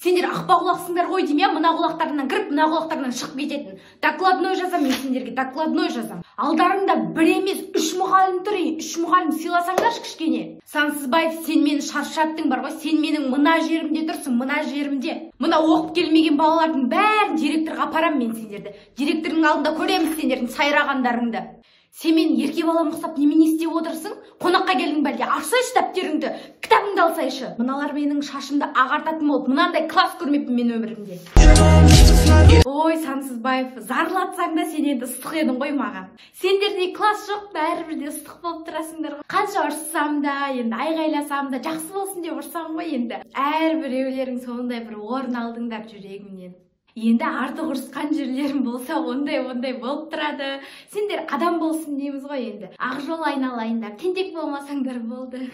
Сендер ақпа құлақсыңдар ғой деймін, иә, мына құлақтарынан кіріп, мына құлақтарынан шығып кететін. Докладной жазам мен сендерге, докладной жазам. Алдарыңда бір емес, үш мұғалім тұр, ей, үш мұғалім, сыйласаңдаршы кішкене. Сансызбаев, сен мені шаршаттың бар ғой, сен менің мына жерімде тұрсың, мына жерімде. Мына оқып келмеген балалардың бәрін директорға апарам мен сендерді. Директордың алдында көреміз сендердің сайрағандарыңды. Сен менің ерке балам ұқсап немене істеп отырсың? Қонаққа келдің бе әлде? Ашсайшы дәптеріңді, кітабыңды алсайшы. Мыналар менің шашымды ағартатын болып, мынандай класс көрмеппін мен өмірімде. Ой, Сансызбаев, зарлатсаң да сен енді ыстық едің ғой маған. Сендердей класс жоқ, бәрібір де ыстық болып тұрасыңдар ғой. Қанша ұрыссам да, енді айғайласам да, жақсы болсын деп ұрсам ғой енді. Әрбіреулерің сондай бір орын алдыңдар жүрегімнен. Енді артық ұрысқан жерлерім болса, ондай-ондай болып тұрады. Сендер адам болсын дейміз ғой енді. Ақ жол айналайындар, тентек болмасаңдар болды.